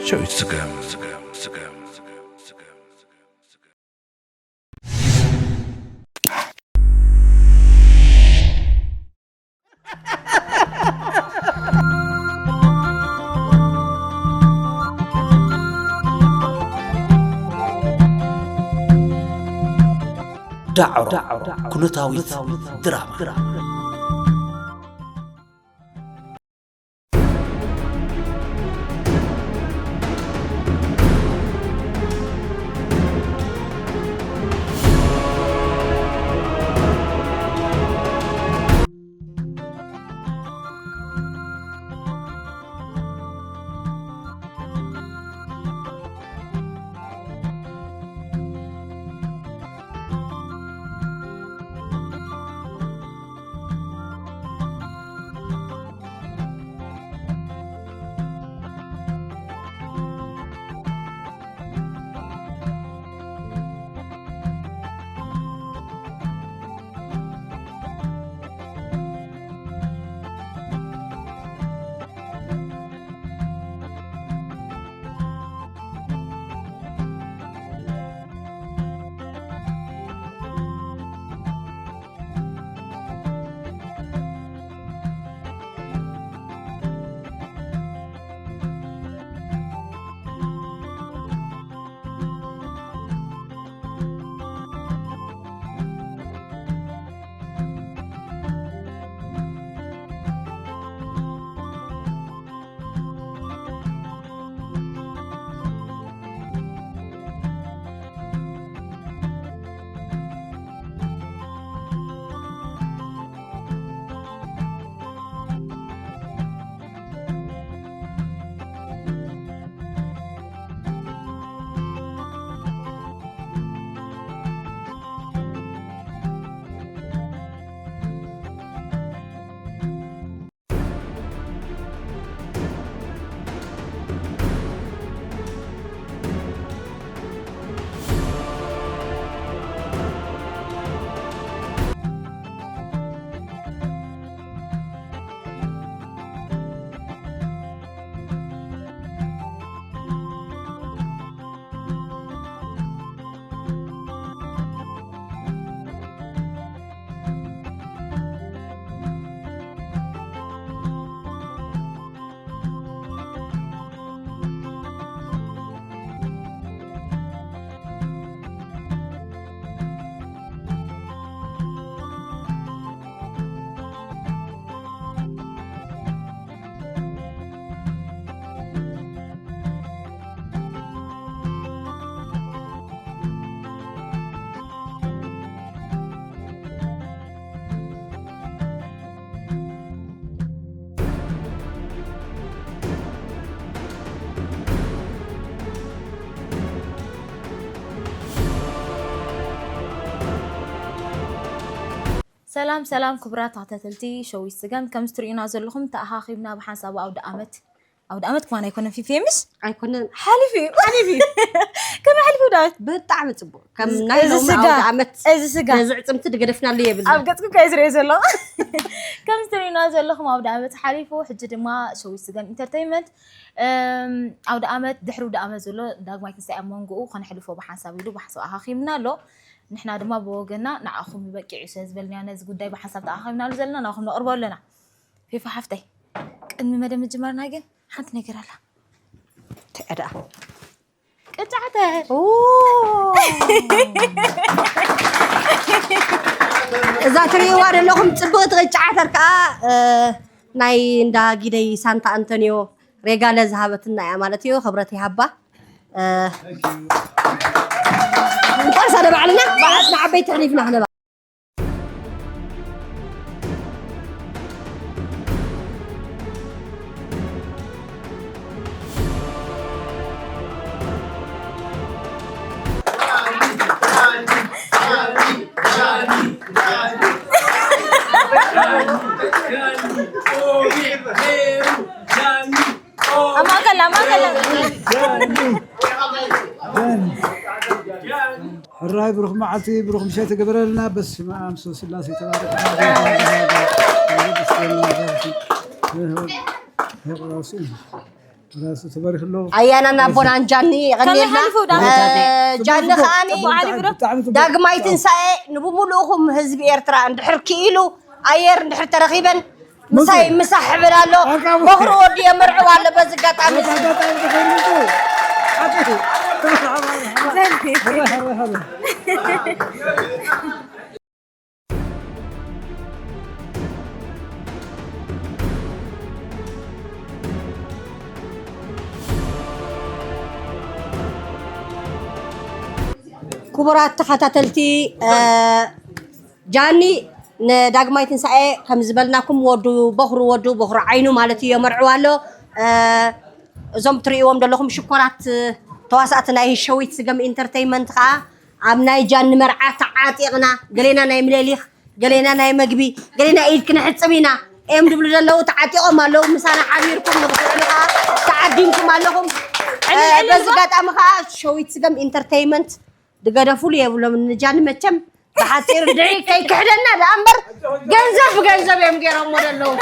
ሸዊት ስገም። ዳዕሮ ኩነታዊት ድራማ። ሰላም ሰላም ክቡራት ተኸታተልቲ ሸዊት ስገም፣ ከምዚ ትርእዩና ዘለኹም ተኣኻኺብና ብሓንሳብ ኣውደ ኣመት፣ ኣውደ ኣመት ከማን ኣይኮነን ፊፊ፣ ምሽ ኣይኮነን። ሓሊፉ እዩ። ሓሊፉ እዩ። ከመይ ሓሊፉ ዳዊት? ብጣዕሚ ጽቡቕ። ከም እዚ ናይ ሎሚ ስጋ፣ ኣውደ ኣመት እዚ ስጋ። ነዚ ዕጽምቲ ድገደፍናሉ የብልና። ኣብ ገጽኩም ከ ዝርእዮ ዘሎ? ከምዚ ትርእዩና ዘለኹም ኣውደ ኣመት ሓሊፉ፣ ሕጂ ድማ ሸዊት ስገም ኢንተርተይንመንት፣ እም፣ ኣውደ ኣመት፣ ድሕሪ ኣውደ ኣመት ዘሎ ዳግማይ ትንሳኤ ኣብ መንጎኡ ከነሕልፎ ብሓንሳብ ኢሉ ብሓንሳብ ኣኻኺብና ኣሎ። ንሕና ድማ ብወገና ንዓኹም በቂዑ ስለ ዝበልናዮ ነዚ ጉዳይ ብሓንሳብ ተኣኻኺብናሉ ዘለና ናኹም ነቕርቦ ኣለና። ፌፋ ሓፍተይ፣ ቅድሚ መደብ ምጅማርና ግን ሓንቲ ነገር ኣላ። ትዕዳ። ቅጫ ዓተር። ኦ። እዛ ትርእይዋ ዘለኹም ጽብቕቲ ቅጫ ዓተር ከኣ፣ እ፣ ናይ እንዳ ጊደይ ሳንታ ኣንቶኒዮ ሬጋለ ዝሃበትና እያ ማለት እዩ። ክብረት ይሃባ። እ፣ እንቋዕ ሳደ ባዕልና፣ ባዕልና ዓበይቲ ኣሕሊፍና ክንህባ። ኣብ ማእከል፣ ኣብ ማእከል። ሕራይ ብሩኽ መዓልቲ፣ ብሩኽ ምሸት ይግበረልና። በስመ አብ ስላሴ ተባረክ። ራሱ ተባሪኽ ኣሎ። ኣያናን ኣቦናን ጃኒ የቐንየልና። ከመይ ሓሊፉ ዳግማይ? እ፣ ጃኒ ከዓኒ ጽቡቕ ሓሊፉ ዶ? ብጣዕሚ ጽቡቕ። ዳግማይ ትንሳኤ ንብምሉእኹም ህዝቢ ኤርትራ እንድሕር ክኢሉ ኣየር እንድሕር ተረኺበን ምሳይ ምሳሕ እብል ኣሎ። ኣቃቡ። በኹሪ ወዲ የመርዕዋ ኣሎ። በዚ ኣጋጣሚ በዚ ኣጋጣሚ ተኸይሩ። ኣቲ። ክቡራት ተኸታተልቲ፣ እ፣ ጃኒ ንዳግማይ ትንሳኤ ከም ዝበልናኩም ወዱ በኹሩ ወዱ በኹሩ ዓይኑ ማለት እዩ የመርዕዋ ኣሎ። እ፣ እዞም ትርእይዎም ዘለኹም ሽኮራት ተዋሳእቲ ናይ ሸዊት ስገም ኢንተርተይመንት ከዓ ኣብ ናይ ጃኒ መርዓ ተዓጢቕና፣ ገሌና ናይ ምሌሊኽ፣ ገሌና ናይ መግቢ፣ ገሌና ኢድ ክንሕጽብ ኢና እዮም ድብሉ ዘለዉ። ተዓጢቖም ኣለዉ። ምሳና ሓቢርኩም ንኽትውዕሉ ከዓ ተዓዲምኩም ኣለኹም። ዕልል፣ እ፣ ዕልል በዚ በል። ኣጋጣሚ ከዓ ሸዊት ስገም ኢንተርተይመንት ድገደፉሉ የብሎም። ንጃኒ መቸም ብሓፂር ድዒ ከይክሕደና ደኣ እምበር ገንዘብ ብገንዘብ እዮም ገይሮሞ ዘለዉ።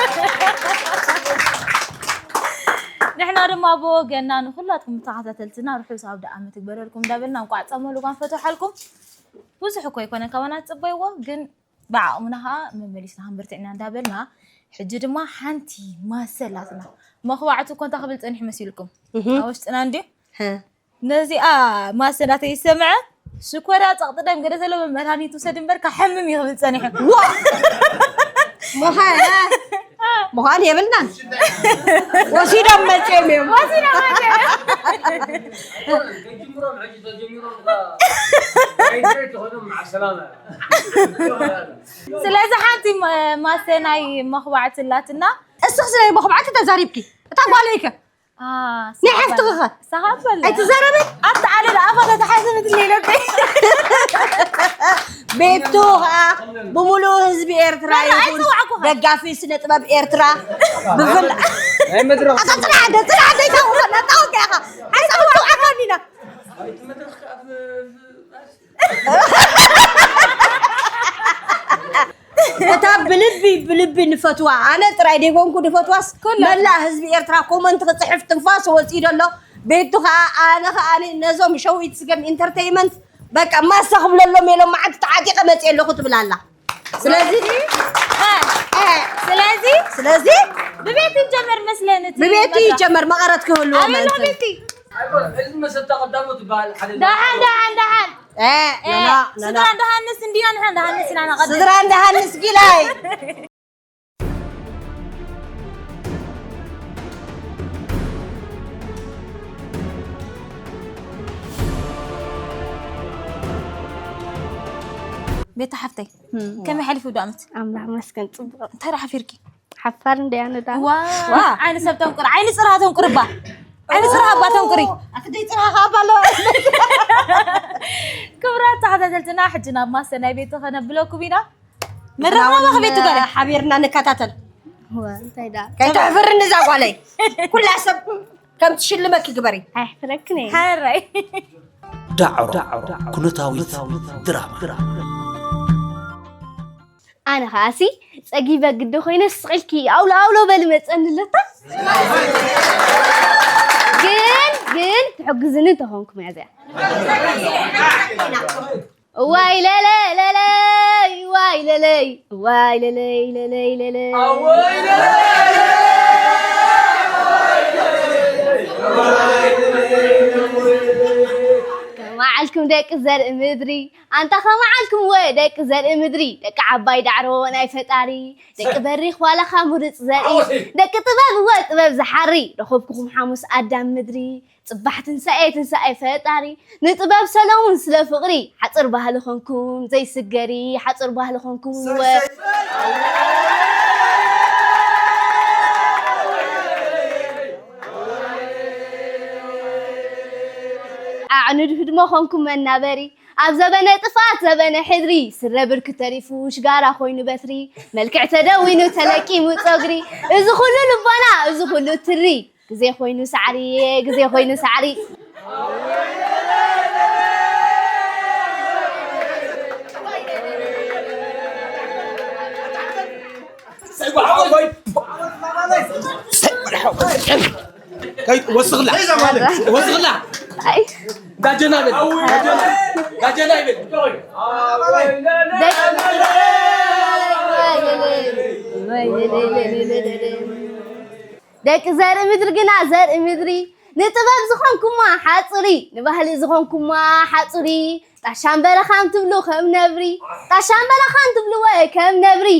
ንሕና ድማ ብወገንና ንኹላትኩም ተኸታተልትና ርሑስ ኣውደ ዓመት ይግበረልኩም እንዳበልና እንቋዕ ጸመሉ ጓንፈት ወሓልኩም። ብዙሕ እኮ ኣይኮነን ካባና ትጽበይዎ፣ ግን ብዓቕምና ኸዓ መመሊስና ክንበርትዕ ኢና እንዳበልና፣ ሕጂ ድማ ሓንቲ ማሰላትና መኽባዕቲ እኮ እንታይ ክብል ጸኒሑ መሲልኩም? እህ። ኣብ ውሽጥና እንድዩ። ሀ። ነዚኣ ማሰ ናተይ ዝሰምዐ ሽኮርያ ጸቕጢ ደም ገለ ዘለዎ መድሃኒት ውሰድ እምበር ካሕምም እዩ ክብል ጸኒሑ። ዋ! ምዃን፣ ምዃን የብልናን። ወሲዶም መጽዮም እዮም። ወሲዶም መጽዮም። ከጅምሮም ሕጂ ተጀሚሮም ሃይድሬት ዝኾኖም መዓ ሰላማ። ስለዚ ሓንቲ መ-፣ ማሰ ናይ መኽባዕቲ ኣላትና። እስኺ ስለ መኽባዕቲ ተዛሪብኪ። እታ ጓለይ ከ? አ፣ ናይ ሓፍትኺ ኸ? ሰሃበለ። ኣይትዛረቢ? ኣታ ኣለ ኣፋ ተተሓዘበት ሌለበይ። ቤቱ ኸዓ ብምሉእ ህዝቢ ኤርትራ ይኹን ኣይጽዋዕኩ ኸ? ደጋፊ ስነ ጥበብ ኤርትራ ብፍላ-፣ ናይ መድረኽ ኣታ ጽናሕ ኣደ፣ ጽናሕ ኣደ፣ ኣይታወቀና፣ ኣታወቀ ኢኻ። ኣይጽዋዕኩ ኣካኒና። እታ ብልቢ፣ ብልቢ ንፈትዋ፣ ኣነ ጥራይ ደይኮንኩ ንፈትዋስ፣ ኩሉ። መላእ ህዝቢ ኤርትራ ኮመንት ክጽሕፍ ትንፋስ ወጺኡ ደሎ። ቤቱ ኸኣ፣ ኣነ ኸኣ ነዞም ሸዊት ስገም ኢንተርተይመንት፣ በቃ፣ ማሰ ክብለሎም ኢሎም መዓልቲ ተዓጢቐ መጽየ ኣለኹ ትብል ኣላ። ስለዚ፣ እ፣ እ፣ ስለዚ፣ ስለዚ፣ ብቤት ይጀመር መስለኒ እቲ ብቤት መድረኽ። ይጀመር፣ መቐረት ክህልዎ ኣበይ ኣለኹ ማለት እዩ። ቤቲ? ኣይኮነ፣ እዚ መሰታ ቀዳሞት ይበሃል፣ ሓደ ደሓን፣ ደሓን፣ ደሓን። እ፣ እ፣ ኖኖ፣ ኖኖ። ስድራ እንዳሃንስ እንዲና ንሕና እንዳሃንስ ኢና ንቐድም። ስድራ እንዳሃንስ ጊላይ። ቤታ ሓፍተይ፣ እም። ከመይ ሓሊፉ ዶ ኣመት? ኣምላኽ መስገን ጽቡቕ። እንታይ ደኣ ሓፊርኪ? ሓፋር እንደ ኣነ ዳ። ዋ፣ ዋ። ዓይኒ ሰብ ተንቁር፣ ዓይኒ ጽርሃ ተንቁር እባ። ዓይኒ ጽርሃ እባ ተንቁሪ። ኣቲ ደይ ጽርሃ ከኣ እባ ኣለዋ። ክቡራት ተኸታተልትና፣ ሕጂ ናብ ማሰ ናይ ቤቱ ከነብለኩም ኢና። መረኻባ ክቤቱ ጋር ሓቢርና ንከታተል። ዋ፣ እንታይ ዳ? ከይተሕፍርኒ እዛ ጓለይ። ኩላ ሰብ ከም ትሽልመኪ ግበሪ። ኣይሕፍረክን እየ። ሓራይ። ዳዕሮ ኩነታዊት ድራማ። ኣነ ኸኣሲ ጸጊበ ግዲ ኮይነ ስቕ ኢልኪ ኣውሎ ኣውሎ በሊ መጸኒ ኣለታ። ግን፣ ግን ትሕግዝኒ እንተኾንኩም እያ እዚኣ። እዋይ ለለ ለለይ፣ እዋይ ለለይ፣ እዋይ ለለይ፣ ለለይ፣ ለለይ። ከመዓልኩም ደቂ ዘርኢ ምድሪ፣ ኣንታ ከመዓልኩም ወ ደቂ ዘርኢ ምድሪ፣ ደቂ ዓባይ ዳዕሮ ናይ ፈጣሪ፣ ደቂ በሪኽ ዋላኻ ምሩፅ ዘርኢ፣ ደቂ ጥበብ ወ ጥበብ ዝሓሪ፣ ረኸብኩኹም ሓሙስ ኣዳም ምድሪ፣ ጽባሕ ትንሳኤ ትንሳኤ ፈጣሪ፣ ንጥበብ ሰለሙን ስለ ፍቕሪ፣ ሓጽር ባህሊ ኾንኩም ዘይስገሪ፣ ሓጽር ባህሊ ኾንኩም ወ ኣዕኑድ ህድሞ ኾንኩም መናበሪ፣ ኣብ ዘበነ ጥፍኣት ዘበነ ሕድሪ፣ ስረ ብርኪ ተሪፉ ሽጋራ ኮይኑ በትሪ፣ መልክዕ ተደዊኑ ተለቂሙ ጸጉሪ፣ እዚ ኹሉ ልቦና፣ እዚ ኹሉ ትሪ፣ ግዜ ኮይኑ ሳዕሪ፣ ግዜ ኮይኑ ሳዕሪ። ከይ-፣ ወስኽላ። ዘይዛ ማለት። ወስኽላ። ኣይ። ጋጀና ይበል። ጋጀና። ጋጀና ይበል። ደቂ፣ ደቂ ዘርኢ ምድሪ ግና ዘርኢ ምድሪ፣ ንጥበብ ዝኾንኩማ ሓጹሪ፣ ንባህሊ ዝኾንኩማ ሓጹሪ፣ ጣሻን በረኻን ትብሉ ከም ነብሪ፣ ጣሻን በረኻን ትብልዎ ከም ነብሪ።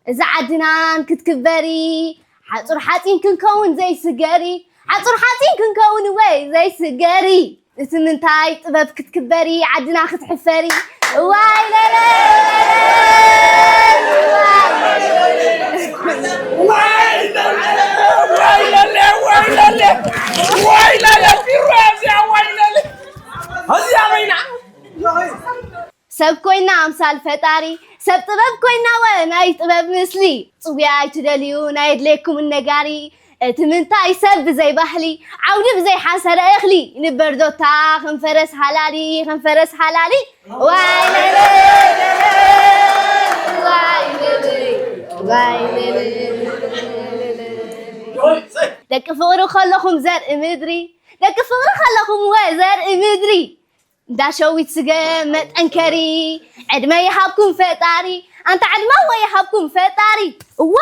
እዛ ዓድናን ክትክበሪ፣ ሓጹር ሓጺን ክንከውን ዘይስገሪ፣ ሓጹር ሓጺን ክንከውን ወይ ዘይስገሪ። እቲ ምንታይ ጥበብ ክትክበሪ፣ ዓድና ክትሕፈሪ። እዋይ ለለ፣ እዋይ ለለ፣ እዋይ ለለ፣ እዋይ ለለ፣ እዚኣ እዋይ ለለ፣ እዚኣ በይና። ሰብ ኮይና ኣምሳል ፈጣሪ፣ ሰብ ጥበብ ኮይና ወ ናይ ጥበብ ምስሊ። ጽውያ ኣይትደልዩ ናይ ኣድለየኩም ነጋሪ። እቲ ምንታይ ሰብ ብዘይ ባህሊ፣ ዓውዲ ብዘይ ሓሰረ እኽሊ። ንበርዶታ ከም ፈረስ ሃላሊ፣ ከም ፈረስ ሃላሊ። ዋይ ለለ፣ ዋይ ለለ፣ ዋይ ለለ። ደቂ ፍቕሪ ከለኹም ዘርኢ ምድሪ፣ ደቂ ፍቕሪ ከለኹም ወ ዘርኢ ምድሪ። እንዳ ሸዊት ስገም መጠንከሪ፣ ዕድመ ይሃብኩም ፈጣሪ። ኣንታ ዕድመ ወ ይሃብኩም ፈጣሪ። እዋ።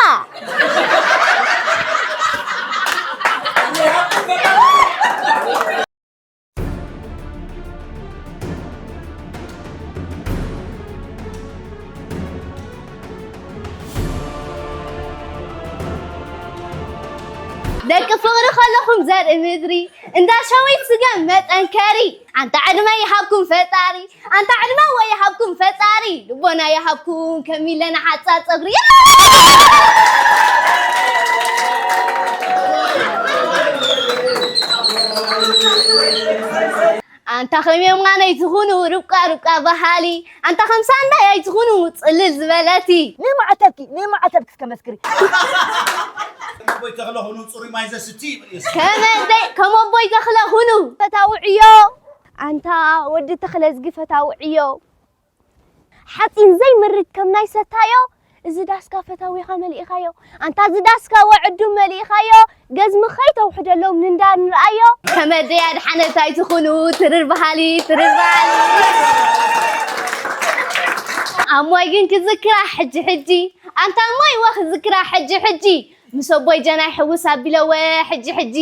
ደቂ ፍቕሪ ከለኹም ዘርኢ ምድሪ፣ እንዳ ሸዊት ስገም መጠንከሪ። ኣንታ ዕድመ ይሃብኩም ፈጣሪ፣ ኣንታ ዕድመ ወ ይሃብኩም ፈጣሪ። ልቦና ይሃብኩም ከሚለና ሓጻር ጸጉሪ። ኣንታ ከም የማነይ ትኹኑ ርብቃ ርብቃ በሃሊ፣ ኣንታ ከም ሳንዳይ ኣይትኹኑ ጽልል ዝበለቲ። ንማዕተብኪ፣ ንማዕተብኪ እስከ መስክሪ። ኣቦይ ተኽለ ኹኑ ጽሩይ ማይ ዘስቲ ይብል እዩ። ከመ-፣ ከም ኣቦይ ተኽለ ኹኑ። ፈታዊ ዕዮ፣ ኣንታ ወዲ ተኽለዝጊ ፈታዊ ዕዮ። ሓጺን ዘይምርድ ከም ናይ ሰታዮ፣ እዚ ዳስካ ፈታዊኻ መሊእኻዮ። ኣንታ እዚ ዳስካ ወ ዕዱም መሊእኻዮ፣ ገዝሚ ከይተውሕደሎም ንንዳ ንርኣዮ። ከመደይ ኣድሓነት ኣይትኹኑ፣ ትርር በሃሊ፣ ትርር በሃሊ። ኣሞይ ግን ክዝክራ ሕጂ ሕጂ፣ ኣንታ ኣሞይ ወ ክዝክራ ሕጂ ሕጂ። ምስ ኣቦይ ጀናይ ሕውስ ኣቢለወ ሕጂ ሕጂ።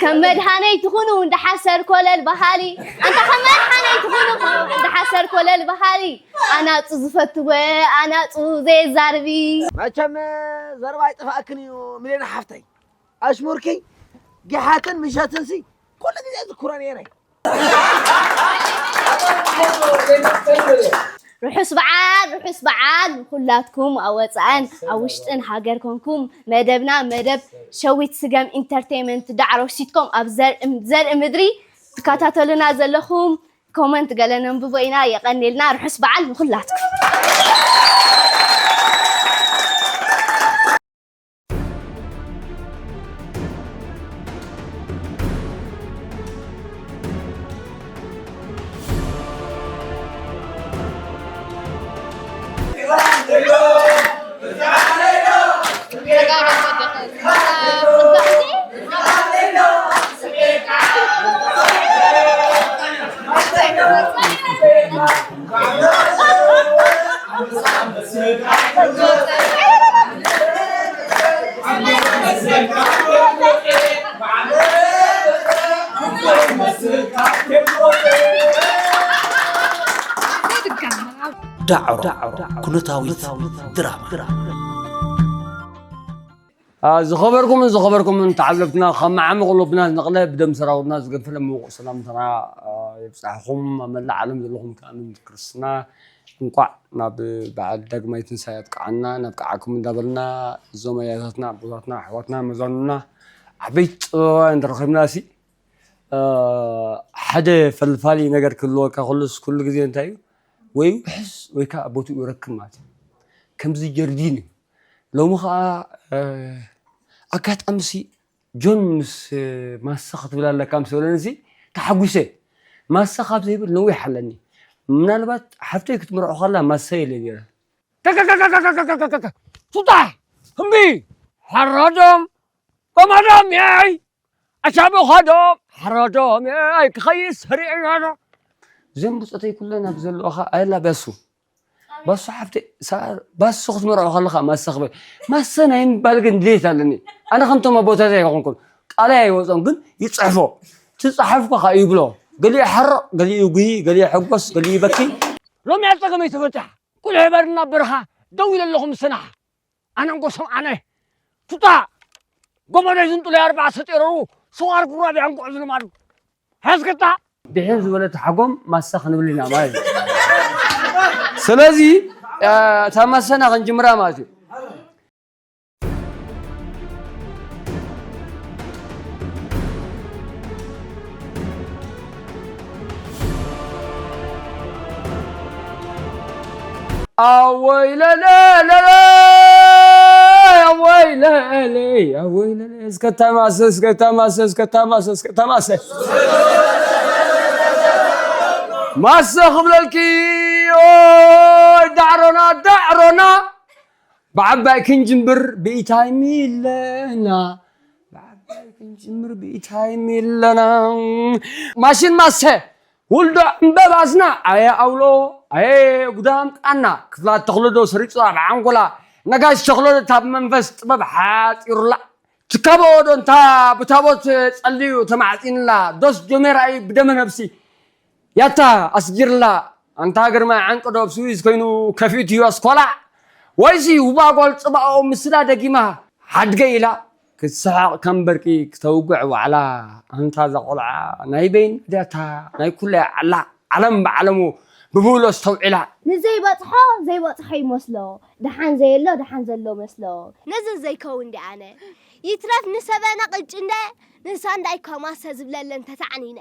ከም መድሃነይ ትኹኑ እንዳ ሓሰር ኮለል በሃሊ። ኣንታ ከም መድሃነይ ትኹኑ እንዳ ሓሰር ኮለል በሃሊ። ኣናጹ ዝፈትወ ኣናጹ ዘየዛርቢ። መቸም ዘረባ ኣይጠፍኣክን እዩ ሚልዮን ሓፍተይ። ኣሽሙርኪ ጊሓትን ምሸትንሲ ኩሉ ግዜ ዝኩረ ነይረ። ርሑስ በዓል፣ ርሑስ በዓል ንኹላትኩም ኣብ ወጻእን ኣብ ውሽጥን ሃገር ኮንኩም መደብና መደብ ሸዊት ስገም ኢንተርቴይመንት ዳዕሮ ሲትኮም ኣብ ዘር-፣ ዘርኢ ምድሪ ትከታተሉና ዘለኹም ኮመንት ገለ ነንብቦ ኢና። የቐንየልና። ርሑስ በዓል ንኹላትኩም። ዳዕሮ ኩነታዊት ድራማ። አ፣ ዝኸበርኩምን ዝኸበርኩምን ተዓዘብትና፣ ካብ መዓሙቕ ልብና ዝነቕለ ብደም ሰራውርና ዝገንፈለ ምዉቕ ሰላምታና፣ አ፣ የብጻሕኹም። ኣብ መላእ ዓለም ዘለኹም ከኣ እምነት ክርስትና እንቋዕ ናብ በዓል ዳግማይ ትንሳኤ ኣብቅዓና፣ እናብቅዓኩም እንዳበልና፣ እዞም ኣያታትና፣ ኣቦታትና፣ ኣሕዋትና፣ መዛኑና፣ ዓበይቲ ጥበባውያን እንተረኺብና ሲ፣ አ፣ ሓደ ፈልፋሊ ነገር ክህልወካ ከሎስ ኩሉ ግዜ እንታይ እዩ? ወይ ውሕስ ወይ ከኣ ቦትኡ ይረክብ ማለት እዩ። ከምዚ ጀርዲን እዩ። ሎሚ ኸኣ፣ እ፣ ኣጋጣሚ ሲ ጆን ምስ፣ እ፣ ማሳ ክትብል ኣለካ ምስ በለኒ ሲ ተሓጒሰ። ማሳ ካብ ዘይብል ነዊሕ ኣለኒ። ምናልባት ሓፍተይ ክትምርዖ ከላ ማሳ ኢለ ነይረ። ከከከከከከከከከ ቱታ እምቢ ሓራዶም ጎማዶም ያይ ኣሻብኾዶም ሓራዶም ያይ ክኸይድ ሰሪዕናዶ። ዘንብፀተይ ኩለን ኣብ ዘለኻ ኣየላ በሱ በሱ ሓፍተ ባሱ ክትመርዖ ከለኻ ማሰ ክበል ማሰ ናይ ምባል ግን ድሌት ኣለኒ። ኣነ ከምቶም ኣቦታት ኣይኮንኩን፣ ቃለይ ኣይወፆን ግን ይፅሕፎ። ትፅሓፍኩ ከዓ ይብሎ። ገሊኡ ሓርቕ፣ ገሊኡ ጉሂ፣ ገሊኡ ሕጎስ፣ ገሊኡ በኪ። ሎሚ ኣፀገመይ ተፈታሕ ቁልሕ በርና በርኻ ደው ኢለ ኣለኹ ምስ ሰናሓ ኣነ እንጎ ሰምዓነ ቱታ ጎመደይ ዝንጥሎ ኣርባዓ ሰጢረሩ ሰዋር ጉራብ ያንቆዕ ዝልማዱ ሓዝክታ ድሕን ዝበለት ሓጎም ማሳ ክንብል ኢና ማለት እዩ። ስለዚ እታ ማሰና ክንጅምራ ማለት እዩ። ኣወይ ለለለለ ኣወይ ለለይ ኣወይ ለለ እስከ ተማሰ እስከ ተማሰ እስከ ተማሰ እስከ ተማሰ ማሰ ክብለልኪ ኦይ ዳዕሮና ዳዕሮና ብዓባይ ክንጅምብር ብኢታይ ሚለና ብዓባይ ክንጅምር ብኢታይ ሚለና ማሽን ማሰ ውልዶ ዕምበባስና ኣየ ኣውሎ ኣየ ጉዳም ቃና ክፍላት ተኽልዶ ሰሪጹ ኣብ ዓንጎላ ነጋሽ ተኽልዶ ታብ መንፈስ ጥበብ ሓጺሩላ ትካቦ ዶ እንታ ብታቦት ጸልዩ ተማዕጺንላ ዶስ ጆሜራይ ብደመ ነብሲ ያታ ኣስጊርላ ኣንታ ግርማ ዓንቅዶ ኣብ ስዊዝ ኮይኑ ከፊቱ እዩ ኣስኮላ ወይሲ ውባ ጓል ጽባኦ ምስላ ደጊማ ሓድገ ኢላ ክትስሕቕ ከም በርቂ ክተውግዕ ዋዕላ ኣንታ ዛቆልዓ ናይ በይን ድያታ ናይ ኩለ ዓላ ዓለም ብዓለሙ ብብህሎ ኣስተውዒላ ንዘይበጽሖ ዘይበጽሖ ይመስሎ ደሓን ዘየሎ ደሓን ዘሎ መስሎ ነዚ ዘይከውን ዲኣነ ይትረፍ ንሰበና ቅጭ እንደ ንሳንዳይ ኮማሰ ዝብለለን ተታዕኒነ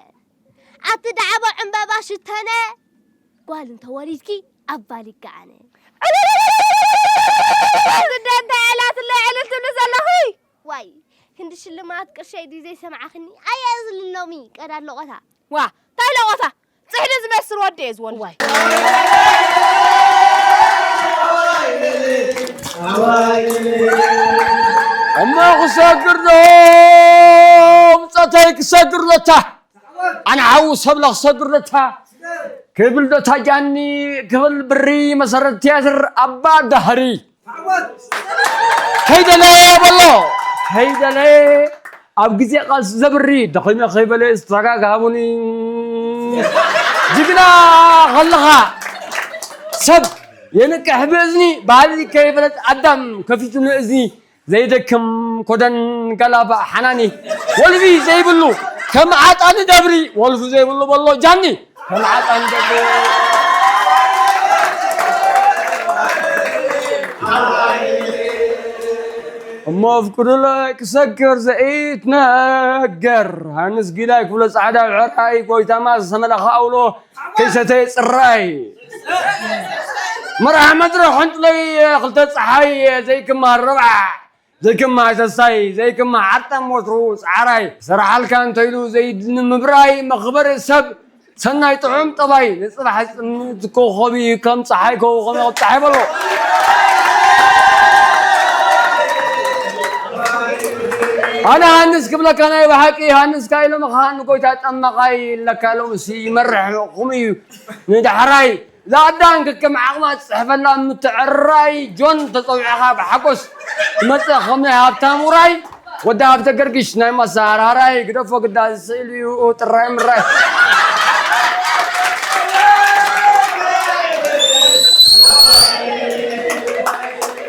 ኣብቲ ዳዕቦ ዕምበባ ሽተነ ጓል እንተወሊድኪ ኣባል ይገዓነ። ስደንታ ዕላትለ ዕልል ትብሊ ዘለኹ ዋይ ክንዲ ሽልማት ቅርሸይ ድዩ ዘይሰማዕኽኒ ኣየ እዚ ልሎሚ ቀዳድ ለቖታ ዋ ታይ ለቖታ ጽሕዲ ዝመስል ወዲ እየ ዝወልድ ዋይ እሞ ክሰግር ዶ ምጸተይ ክሰግር ዶ እታ ኣነ ሓዉ ሰብለ ክሰግር ዶ እታ ክብል ዶ እታ ጃኒ ክብል ብሪ መሰረት ትያትር ኣባ ዳህሪ ከይደለ በሎ ከይደለ ኣብ ግዜ ቃልሲ ዘብሪ ደኺመ ከይበለ ዝተጋግሃቡኒ ጅግና ከለኻ ሰብ የንቅሕ ብእዝኒ ባህሊ ከይበለት ኣዳም ከፊቱ ንእዝኒ ዘይደክም ኮደን ገላባ ሓናኒ ወልፊ ዘይብሉ ከም ዓጣኒ ደብሪ ወልፉ ዘይብሉ በሎ ጃኒ ከም ዓጣኒ ደብሪ እሞ ኣፍቅዱለይ ክሰክር ዘኢትነገር ሃንስ ጊላይ ክብሎ ጻዕዳ ብዕራይ ጎይታማ ዝተመላኸ ኣውሎ ከይሰተየ ጽራይ መርሓ መድረኽ ሕንጥለይ ክልተ ጸሓይ ዘይክማ ረብዓ ዘይክማ ሰሳይ ዘይክማ ዓርጠም ወትሩ ጻዕራይ ሰራሓልካ እንተኢሉ ዘይድኒ ምብራይ መኽበሪ ሰብ ሰናይ ጥዑም ጠባይ ንጽባሕ ጽምት ኮኾቢ ከም ጸሓይ ከውኸም ጸሓይ በሎ ኣነ ሃንስ ክብለካ ናይ ብሓቂ ሃንስ ካይሎ መኻን ጎይታ ጠመቓይ ለካ ሎምሲ ይመርሕ ኹም እዩ ንዳሕራይ ላዳን ከከም ዓቕማ ትጽሕፈላ ምትዕራይ ጆን ተጸዊዕኻ ብሓጎስ ትመጽእ ከም ናይ ሃብታም ውራይ ወዲ ሃብተ ገርግሽ ናይ ማሳራራይ ግደፎ ግዳ ስእልዩ ጥራይ ምራይ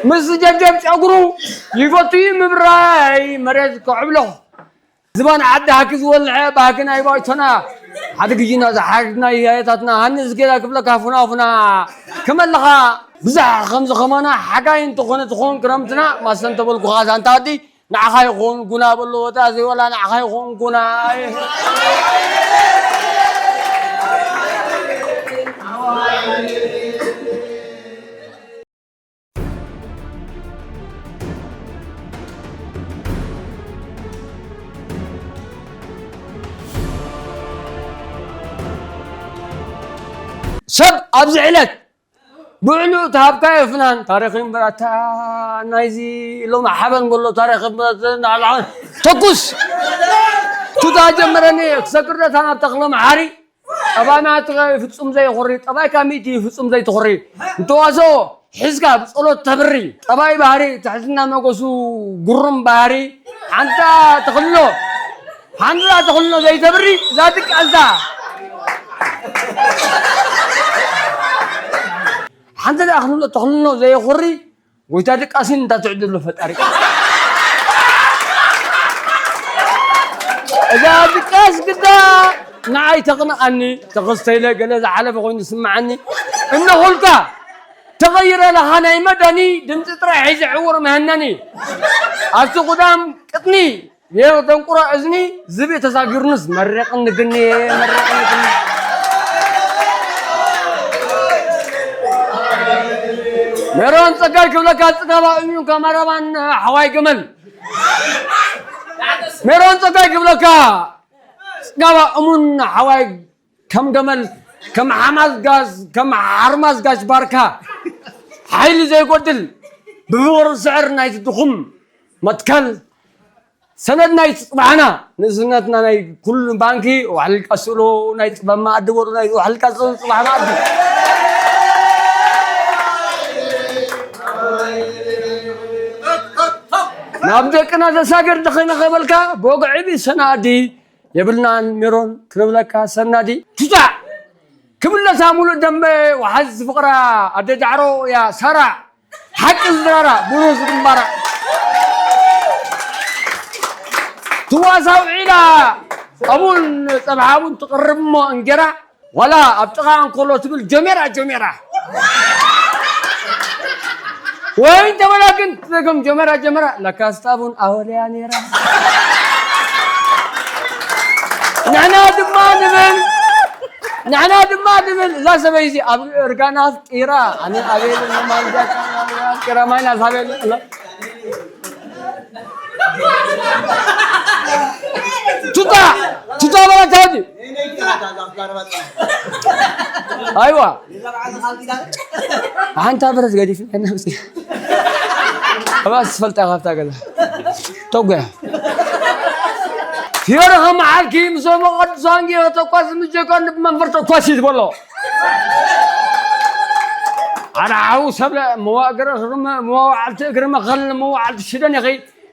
ምስ ጀብጀብ ጨጉሩ ይፈቱ ምብራይ መሬት ክዕብሎ ዝባን ዓዲ ሃኪ ዝወልዐ ባህኪ ናይ ባይቶና ሓደ ግዜና ዝሓድና ያየታትና ሃንስ ጌራ ክብለካ ፉናፉና ከመለኻ ብዛሕ ከምዚ ከማና ሓጋይ እንተኾነ ትኾን ክረምትና ማሰ እንተበልኩኻ ዛንታ ኣዲ ንዓኻ ይኾን ጉና በሎ ወዳ ዘይወላ ንዓኻ ይኾን ጉና ሰብ ኣብዚ ዕለት ብዕሉ ተሃብካዮ ፍናን ታሪኽ እምበር ኣታ ናይዚ ሎም ሓበን በሎ ታሪኽ እምበር ናላ ተኩስ ቱታ ጀመረኒ ክሰግር ደታ ናብ ተኽሎም ሓሪ ጠባና ትኸ ፍጹም ዘይኹሪ ጠባይ ካሚቲ ፍጹም ዘይትኹሪ እንተዋሶ ሒዝካ ብጸሎት ተብሪ ጠባይ ባህሪ ትሕትና መጎሱ ጉሩም ባህሪ ሓንታ ተኽሎ ሓንታ ተኽሎ ዘይተብሪ ዛድቅ ኣዛ ሓንቲ ደኣ ክብሎ ተኽልኖ ዘይኹሪ ጎይታ ድቃሲን እንዳ ትዕድሎ ፈጣሪ እዛ ድቃስ ግዳ ንዓይ ተቕንኣኒ ተኸስተይለ ገለ ዝሓለፈ ኮይኑ ዝስምዓኒ እነኹልካ ተቐይረ ለኻ ናይ መዳኒ ድምፂ ጥራይ ሒዘ ዕውር መሃናኒ ኣብቲ ቁዳም ቅጥኒ የው ደንቁሮ እዝኒ ዝብኢ ተሳጊሩንስ መረቕኒ ግኒ መረቕኒ ግኒ ሜሮን ጸጋይ ክብለካ ጽጋባ እሙን ከማራማን ሓዋይ ገመል ሜሮን ጸጋይ ክብለካ ጽጋባ እሙን ሓዋይ ከም ገመል ከም ሓማዝ ጋዝ ከም ሓርማዝ ጋሽ ባርካ ሓይሊ ዘይጎድል ብፍቕሪ ስዕር ናይቲ ድኹም መትከል ሰነድ ናይ ጽባሕና ንእስነትና ናይ ኩሉ ባንኪ ዋሕልልካ ስእሎ ናይ ጥበብ መኣዲ ወሩ ናይ ዋሕልልካ ስእሎ ጽባሕ መኣዲ ናብ ደቅና ዘሳገር ድኸነ ከበልካ ብወግዒ ሰናዲ የብልናን ሜሮን ክነብለካ ሰናዲ ቱታ ክብለታ ሙሉእ ደንበ ወሓዚ ፍቕራ ኣደ ዳዕሮ እያ ሳራ ሓቂ ዝድራራ ብሩህ ዝግንባራ ትዋሳው ዒላ ኣቡን ጸብሓ ቡን ትቕርብ እሞ እንጌራ ዋላ ኣብ ጥቓ እንከሎ ትብል ጀሜራ ጀሜራ ወይ እንተበላ ግን ትደግም ጀመራ ጀመራ ለካስ ጣቡን ኣወለያ ነይራ ንሕና ድማ ንብል ንሕና ድማ ንብል እዛ ሰበይዚ ኣብ እርጋና ኣፍቂራ ኣነ ኣቤል ማንጃ ኣፍቂራ ማይና ሳቤል ቱታ ቱታ በላ ታዲ ኣይዋ ሓንታ ብረት ገዲፍ ነብሲ ኣባስ ትፈልጣ ካብታ ገዛ ተጓ ፊዮረ ከመዓልኪ ምሶም ቅዱሳን ጌረ ተኳስ ምጀኳን መንፈር ተኳስ ይትበሎ ኣነ ሓው ሰብለ መዋእግረ መዋዕልቲ እግሪ መኸል መዋዕልቲ ሽደን ኢኺ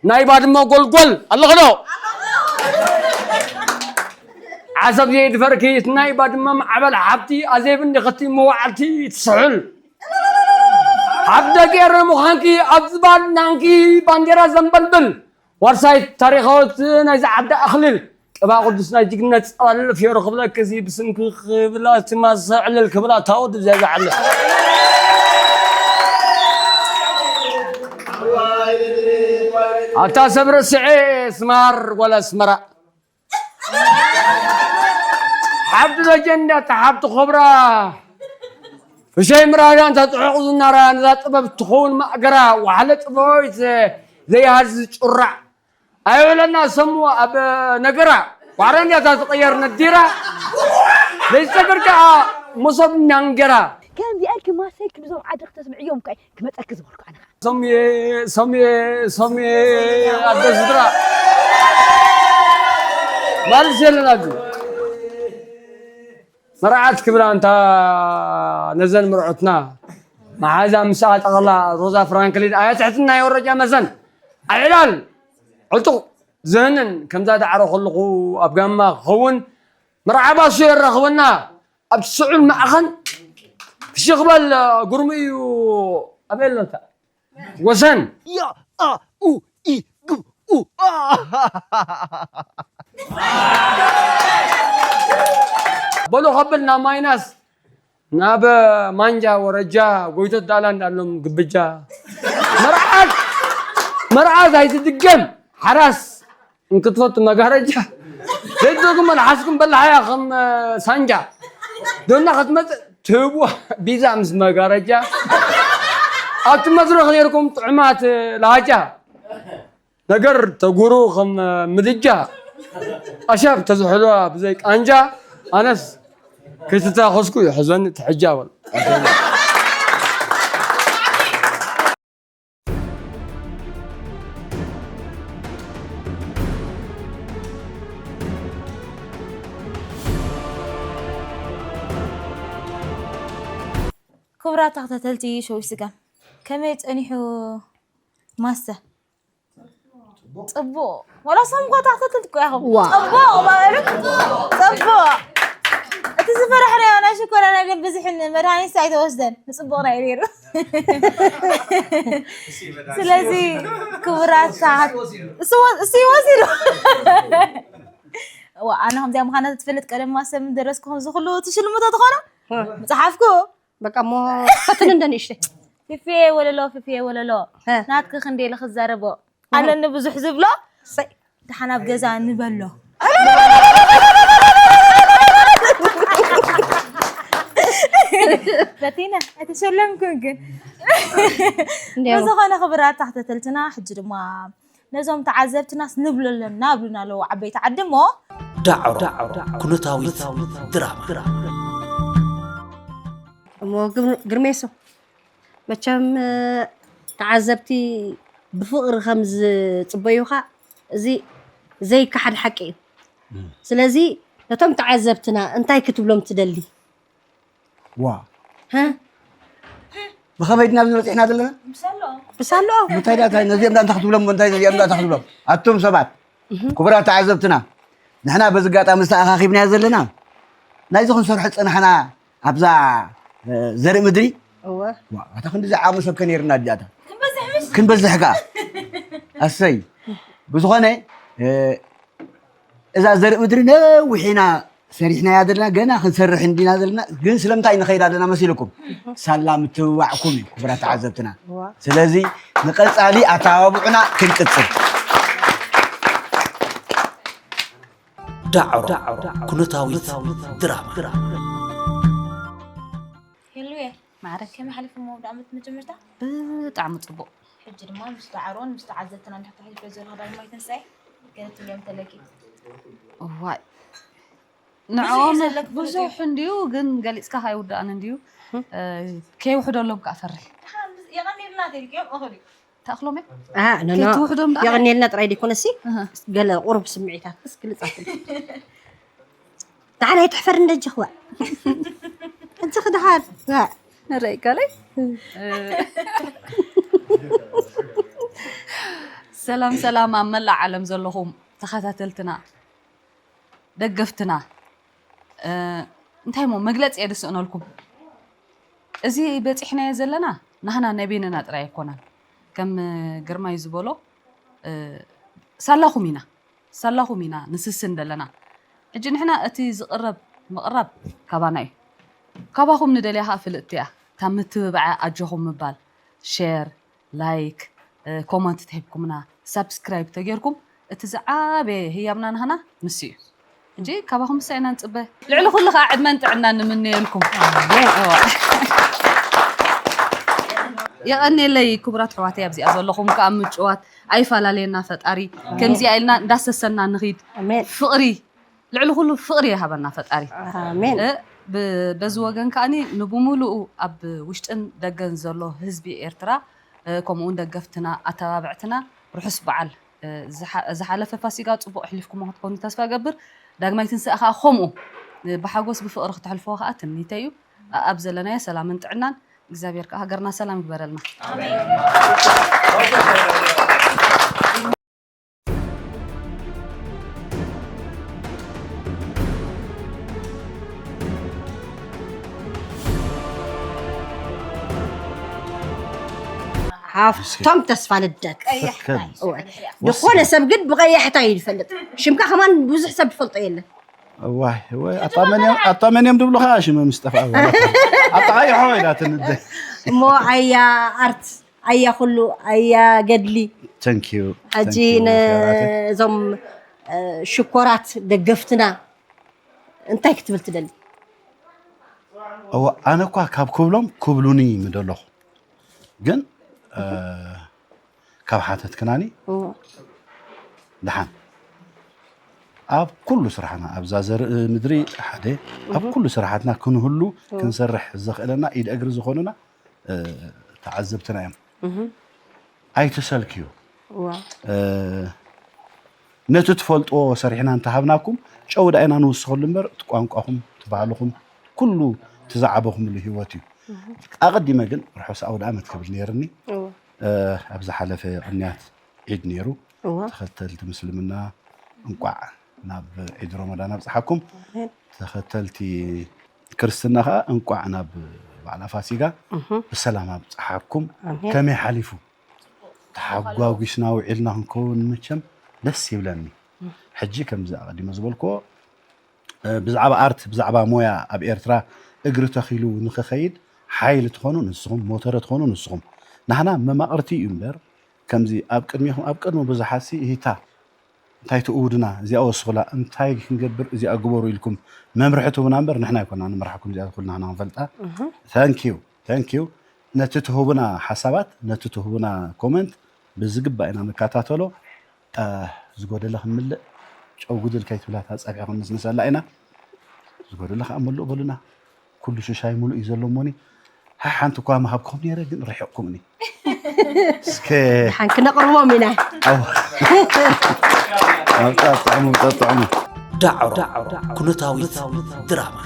ናይ ባድመ ጎልጎል ኣለኽዶ ዓሰብ ዘይድፈርኪ ናይ ባድመ ማዕበል ሓብቲ ኣዜብ እንዲኸቲ መዋዕልቲ ትስሑል ኣብ ደቂ ኤረ ምዃንኪ ኣብ ዝባን ናንኪ ባንዴራ ዘንበልብል ዋርሳይ ታሪኻዊት ናይዚ ዓዲ ኣኽልል ቅባ ቅዱስ ናይ ጅግነት ጸዋልል ፍዮሮ ክብለኪ እዚ ብስምኪ ክብላ ትማሰ ዕልል ክብላ ታወድ እዚኣ ዝዓለ ኣታ ሰብ ረስዐ ስማር ወላ ኣስመራ ሓብቲ ደጀን እንዳ ተሓብቲ ኮብራ ፍሸይ ምራዳ እንተ ጽዑቕ ዝናራ ነዛ ጥበብ ትኸውን ማእገራ ዋሕለ ጥበባዊት ዘይሃዝ ጭራዕ ኣይውዕለና ሰሙ ኣብ ነገራ ዋዕረ እንዲያታ ትቐየር ነዲራ ዘይጸገር ከኣ መሶብ እናንገራ ከምዚኣልኪ ማሰልኪ ብዞም ዓዲ ክተስምዕዮም እኳ ክመጸኪ ዝበልኩ ኣነ ኸዓ ሰምየ ሰምየ ሰምየ ኣደ ስድራ ማልስ የለን ኣብዚ መርዓት ክብላ እንታ ነዘን ምርዑትና መሓዛ ምስኣ ጠቕላ ሮዛ ፍራንክሊን ኣያ ትሕትና የወረጃ መዘን ኣዕላል ዕጡቕ ዝህንን ከምዛ ዳዕሮ ከለኹ ኣብ ጋማ ክኸውን መርዓባ እሱ የራኽበና ኣብቲ ስዑል ማእኸል ክሽኽበል ጉርሙ እዩ ኣበየለታ ወሰን ያ ኣ ኡ ኢ ግ ኡ ኣ በሉ ከብል ናብ ማይናስ ናብ ማንጃ ወረጃ ጎይቶት ዳላ እንዳሎም ግብጃ መርዓት መርዓት ኣይትድገም ሓራስ እንክትፈቱ መጋረጃ ዘይትደግሞ ልሓስኩም በላሓያ ከም ሳንጃ ዶና ክትመፅእ ትህቡ ቢዛ ምስ መጋረጃ ኣብቲ መድረኽ ነይርኩም ጥዑማት ላሃጃ ነገር ተጉሩ ከም ምድጃ ኣሻብ ተዝሕሎ ብዘይ ቃንጃ ኣነስ ከይተታኸስኩ ይሕዘኒ ትሕጃ በል ክቡራት ተኸታተልቲ ሸዊት ስጋም፣ ከመይ ጸኒሑ ማስተ? ጽቡቕ። ዋላ ሳም እኳ ተኸታተልቲ እኮ ኢኹም። ዋ። ጽቡቕ ማለት ጽቡቕ። እቲ ዝፈራሕናዮ ናይ ሽኮር ነገር ብዙሕን መድሃኒት ኣይተወስደን። ንጽቡቕና እዩ ነይሩ። ስለዚ ክቡራት ተኸ-፣ እሱ ወ-፣ እሱ ይወስድ። እዋ፣ ኣነ ከምዚኣ ምዃና ትፈልጥ ቀደም ማሰብ ደረስኩ ከምዚ ኩሉ ትሽልሙቶ ትኾኑ? እ። ምጽሓፍኩ። በቃ እሞ ፈትን እንደ ንእሽተይ። ፊፊየ ወለሎ፣ ፊፊየ ወለሎ። እ። ናትኪ ክንደይ ኢለ ክዛረቦ? ኣለኒ ብዙሕ ዝብሎ። እሰይ። ደሓን ኣብ ገዛ ንበሎ። ፈቲነ፣ ኣይተሸለምኩን ግን። እንዲያው። ብዝኾነ ክቡራት ተኸታተልትና፣ ሕጂ ድማ ነዞም ተዓዘብትናስ ንብለሎም ናብሉና ኣለዉ ዓበይቲ ዓዲ እሞ። ዳዕሮ ኩነታዊት ድራማ። እሞ ግር-፣ ግርሜሶ፣ መቸም፣ እ፣ ተዓዘብቲ ብፍቕሪ ከም ዝጽበዩኻ፣ እዚ ዘይከሓድ ሓቂ እዩ። እም። ስለዚ፣ ነቶም ተዓዘብትና እንታይ ክትብሎም ትደሊ? ዋ። ሀ? ብኸመይ ድና ኣብዚ በጺሕና ዘለና? ብሳሎ። እንታይ ዳ፣ እንታይ፣ ነዚኦም ዳ እንታይ ክትብሎም፣ እንታይ ነዚኦም ዳ እንታይ ክትብሎም? ኣቱም ሰባት፣ እህ። ክቡራት ተዓዘብትና፣ ንሕና በዚ ኣጋጣሚ ዝተኣኻኺብናዮ ዘለና፣ ናይዚ ክንሰርሖ ዝጸናሕና ኣብዛ፣ እ፣ ዘርኢ ምድሪ፣ እወ። ዋ፣ ኣታ ክንዲ ዝዓሙ ሰብ ከ ነይርና ድያታ? ክንበዝሕ ምሽ? ክንበዝሕ ከኣ። ኣሰይ። ብዝኾነ፣ እ፣ እዛ ዘርኢ ምድሪ ነዊሕ ኢና ሰሪሕናያ ዘለና፣ ገና ክንሰርሕ እንዲና ዘለና። ግን ስለምንታይ ንኸይድ ኣለና መሲልኩም? ሳላ ምትብባዕኩም እዩ፣ ክቡራት ተዓዘብትና። እዋ። ስለዚ ንቐጻሊ ኣተባብዑና ክንቅጽል። ዳዕሮ ኩነታዊት ድራማ። ሄሉየ፣ ማዕረ። ከመይ ሓሊፉ መወዳእ ዓመት መጀመርታ? ብጣዕሚ ጽቡቕ። ሕጂ ድማ ምስ ዳዕሮን ምስ ተዓዘብትና እንድሕር ተሓሊፈ ዘለኹ ዳግማይ ትንሳኤ፣ ገለ ትብልዮም ተለኪ? እዋይ፣ ብዙሕ እዩ ንዕኦም ዘለኪ ብዙሕ ፍሉጥ እዩ። እንድዩ፣ ግን ገሊጽካ ኣይውዳእን እንድዩ። እ፣ ከይውሕደሎም ከኣ ፈርሕ። ደሓን ምስ-፣ የቐኒልና ተልክዮም እኹል እዩ። ተኣኽሎም እያ? ኣሃ፣ ኖ፣ ኖ። ከይትውሕዶም ደኣ? የቐንየልና ጥራይ ደይኮነሲ፣ እህ። ገለ ቁሩብ ስምዒታት እስኪ ግልጽ ኣፍል። ደሓን ኣይትሕፈር እንደ እጅኽ ዋ። እጅኽ ደሓን ዋ። ንረይ ካለይ? ሰላም፣ ሰላም ኣብ መላእ ዓለም ዘለኹም ተኸታተልትና፣ ደገፍትና፣ እ፣ እንታይ እሞ መግለጺ እየ ዝስእነልኩም። እዚ በጺሕናዮ ዘለና ናህና ናይ በይንና ጥራይ ኣይኮነን። ከም ግርማይ ዝበሎ፣ እ፣ ሳላኹም ኢና፣ ሳላኹም ኢና ንስስን ዘለና። ሕጂ ንሕና እቲ ዝቕረብ ምቕራብ ካባና እዩ። ካባኹም ንደልያ ኸኣ ፍልጥቲ እያ። እታ ምትብባዕ ኣጆኹም ምባል፣ ሼር፣ ላይክ፣ እ፣ ኮመንት ተሂብኩምና፣ ሳብስክራይብ ተጌርኩም፣ እቲ ዝዓበየ ህያብና ናህና ንሱ እዩ። ሕጂ ካባኹም ምሳ ኢና ንጽበ። ልዕሊ ኩሉ ኸኣ ዕድመን ጥዕናን ንምነየልኩም። ኣሜን። እዋ። የቐንየለይ ክቡራት ኣሕዋተይ፣ ኣብዚኣ ዘለኹም ከኣ ምጭዋት ኣይፈላለየና ፈጣሪ። ኣሜን። ከምዚኣ ኢልና እንዳሰሰና ንኺድ። ኣሜን። ፍቕሪ፣ ልዕሊ ኩሉ ፍቕሪ ይሃበና ፈጣሪ። ኣሜን። እ፣ ብ-፣ በዚ ወገን ከኣኒ ንብሙሉኡ ኣብ ውሽጥን ደገን ዘሎ ህዝቢ ኤርትራ፣ እ፣ ከምኡ እውን ደገፍትና፣ ኣተባብዕትና ርሑስ በዓል። እ፣ ዝሓ-፣ ዝሓለፈ ፋሲጋ ጽቡቕ ኣሕሊፍኩሞ ክትኮኑ ተስፋ እገብር። ዳግማይ ትንሳኤ ከኣ ከምኡ፣ እ፣ ብሓጎስ ብፍቕሪ ክተሕልፍዎ ከኣ ትምኒተይ እዩ። ኣኣብ ዘለናዮ ሰላምን ጥዕናን እግዚኣብሔር ከኣ ሃገርና ሰላም ይግበረልና። ሃፍቶም ተስፋ ልደት። ቀያሕታ እዩ። እወ። ዝኾነ ሰብ ግን ብቐያሕታ እዩ ዝፈልጥ። ሽምካ ከማን ብዙሕ ሰብ ዝፈልጦ የለን። እዋይ፣ እዋይ፣ ኣታ መን እዮም፣ ኣታ መን እዮም ድብሉኻ ሽመ ምስ ጠፍኣ በላ። ኣታ ቀይሖ ኢላ ትንደ። እሞ ኣያ ኣርት፣ ኣያ ኩሉ፣ ኣያ ገድሊ። Thank you። ሕጂ Thank you፣ ነ-፣ ፍቅራተይ። እዞም፣ እ፣ ሽኮራት ደገፍትና እንታይ ክትብል ትደሊ? እወ፣ ኣነ እኳ ካብ ክብሎም ክብሉኒ ምደለኹ። ግን፣ እ፣ ካብ ሓተትክናኒ እወ። ደሓን። ኣብ ኩሉ ስራሕና፣ ኣብዛ ዘርኢ ምድሪ ሓደ፣ ኣብ እህ። ኩሉ ስራሓትና ክንህሉ፣ እወ። ክንሰርሕ ዘኽእለና ኢድ እግሪ ዝኾኑና፣ እ፣ ተዓዘብትና እዮም። እህ። ኣይትሰልክዩ። እወ። እ፣ ነቲ ትፈልጥዎ ሰሪሕና እንተሃብናኩም፣ ጨው ደኣ ኢና ንውስኸሉ እምበር፣ እቲ ቋንቋኹም፣ እቲ ባህልኹም፣ ኩሉ እቲ ዝዓበኹምሉ ህይወት እዩ። ኣቐዲመ ግን ርሑስ ኣውደ ዓመት ክብል ነይርኒ። ኣብ ዝሓለፈ ቅንያት ዒድ ነይሩ። ተኸተልቲ ምስልምና እንቋዕ ናብ ዒድ ረመዳን ኣብፅሓኩም። ተኸተልቲ ክርስትና ከዓ እንቋዕ ናብ በዓላ ፋሲጋ ብሰላም ኣብፅሓኩም። ከመይ ሓሊፉ? ተሓጓጒስና ውዒልና ክንከውን መቸም ደስ ይብለኒ። ሕጂ ከምዚ ኣቐዲመ ዝበልክዎ ብዛዕባ ኣርት ብዛዕባ ሞያ ኣብ ኤርትራ እግሪ ተኺሉ ንክኸይድ ሓይሊ ትኾኑ ንስኹም፣ ሞተረ ትኾኑ ንስኹም። ናህና መማቕርቲ እዩ እምበር ከምዚ ኣብ ቅድሚኹም ኣብ ቅድሚ ብዙሓት ሲ እሂታ እንታይ ትእውድና እዚኣ ወስኹላ እንታይ ክንገብር እዚኣ ግበሩ ኢልኩም መምርሒ ትህቡና እምበር ንሕና ኣይኮና ንምርሓኩም እዚኣ ኩልና ንሕና ክንፈልጣ። Thank you thank you ነቲ ትህቡና ሓሳባት ነቲ ትህቡና ኮመንት ብዝግባእ ኢና ንከታተሎ። ዝጎደለ ክምልእ ጨው ጉድል ከይትብላ እታ ፀብሒ ክንስንሰላ ኢና። ዝጎደለ ከዓ ምሉእ በሉና። ኩሉ ሽሻይ ሙሉእ እዩ ዘሎ እሞኒ ሓሓንቲ እኳ ምሃብኩም ነይረ ግን ርሒቕኩምኒ። እስከ ሓን ክነቕርቦም ኢና። ኣምጣ ጥዕሙ ጠጥዕሙ። ዳዕሮ ኩነታዊት ድራማ።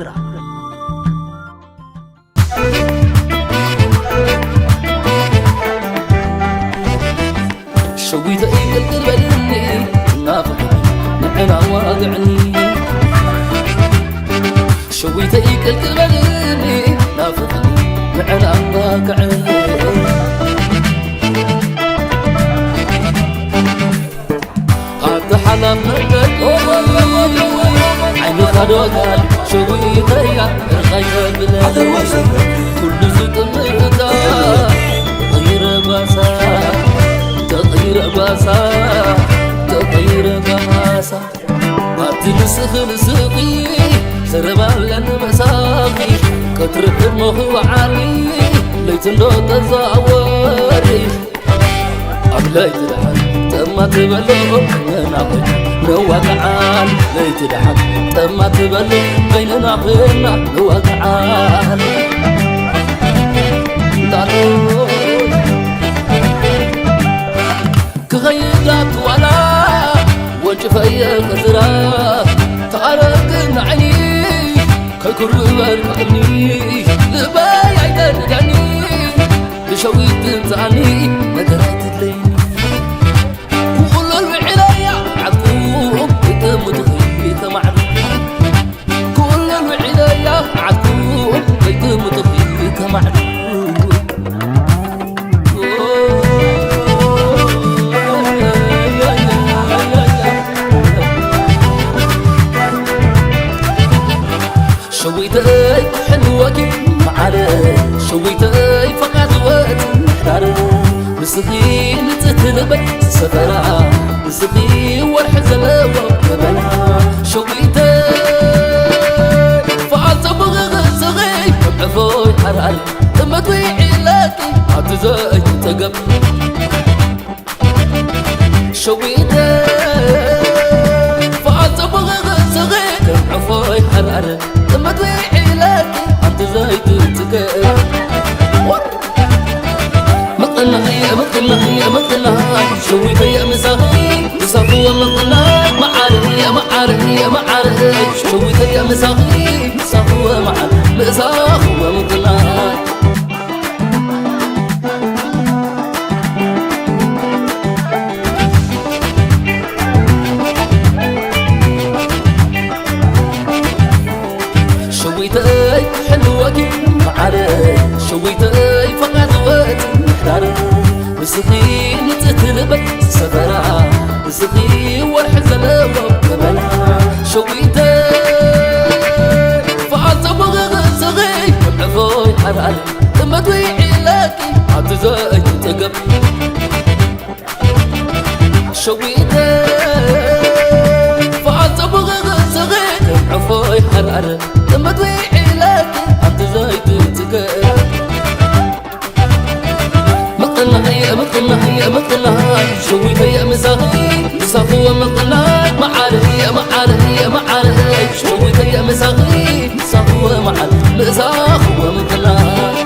ሸዊተይ ቅልቅል በልኒ ናፍቕኒ ንዕና ዋግዕኒ። ሸዊተይ ቅልቅል በልኒ ናፍቕኒ ንዕና ዋግዕኒ። ኣብቲ ሓላፍ መንገድ ዓይንኻ ዶ ጋል ሸዊተያ ርኻይ ተብለ ኩሉ ዝጥምርታ ተቐይረ ባሳ ተቐይረ ባሳ ተቐይረ ባሳ ኣብቲ ንስኺ ንስኺ ዘረባ ኣለኒ ምሳኺ ከትርፍ እሞ ክውዓሊ ለይቲ እንዶ ተዛወሪ ኣብ ለይቲ ደሓን ጠማ ትበሎ ናበይ ነዋግዓል ለይቲ ደሓን ጠማ ትበሎ በይንና ኮይና ነዋግዓል እንዳሎ ክኸይዳት ዋላ ወንጭፈየ ከዝራ ተኣረግን ዓይኒ ከይኩርበር ክዕኒ ልበይ ኣይተድዳኒ ብሸዊት ትምፅኣኒ ነገር ኣይትድለይኒ ኩሉ ልውዕለያ ዓድኩም ይጥምትኺ ከማዕዱ ኩሉ ልውዕለያ ዓድኩም ይጥምትኺ ከማዕዱ ሸዊተይ ሕልወኪ መዓረ ሸዊተይ ፈቓድ ወት ምሕዳር ንስኺ ንጽህቲ ልበይ ዝሰፈራ ንስኺ ወርሒ ዘለዎ ገበና ሸዊተይ ፍቓድ ጽቡቕ ርእስኺ ዕፎይ ሓራር ጥመት ዊዒለኪ ኣብቲ ዘይትጸገብ ሸዊተ ፍቓድ ጽቡቕ ርእስኺ ከም ዕፎይ ሓራር ጥመት ዊዒለኪ ኣብቲ ዘይትጽገብ ምቕናይ ምቕናይ ምቕናይ ሸዊተይ ምሳኺ ምሳኺ ምቕናይ መዓረይ መዓረይ መዓረይ ሸዊተይ ምሳኺ ምሳኺ መዓር ምሳኺ ምቕናይ ሸዊተይ ሕልወኪ መዓረ ሸዊተይ ፈቓድ ወት ምሕዳር ንስኺ ንጽህቲ ልበይ ዝሰፈራ ንስኺ ወርሒ ዘለዎ ገበና ሸዊተይ ፍቓድ ጽቡቕ ርእስኺ ዕፎይ ሓራር ጥመት ዊዒለኪ ኣብቲ ዘይትጸገብ ሸዊተ ፍቓድ ጽቡቕ ርእስኺ ከም ዕፎይ ሓራር ጥመት ዊዒለኪ ኣብቲ ዘይትጽገብ ምቕናይ ምቕናይ ምቕናይ ሸዊተይ ምሳኺ ምሳኺ ምቕናይ መዓረይ መዓረይ መዓረይ ሸዊተይ ምሳኺ ምሳኺ መዓር ምሳኺ ምቕናይ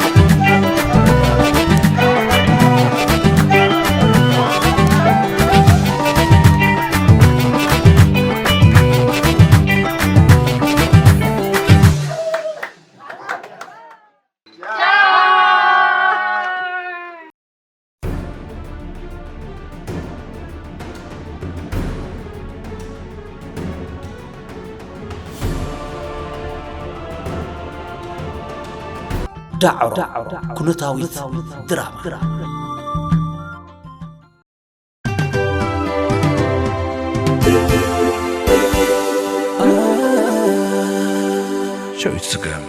ዳዕሮ ኩነታዊት ድራማ። ሸዊት ስገም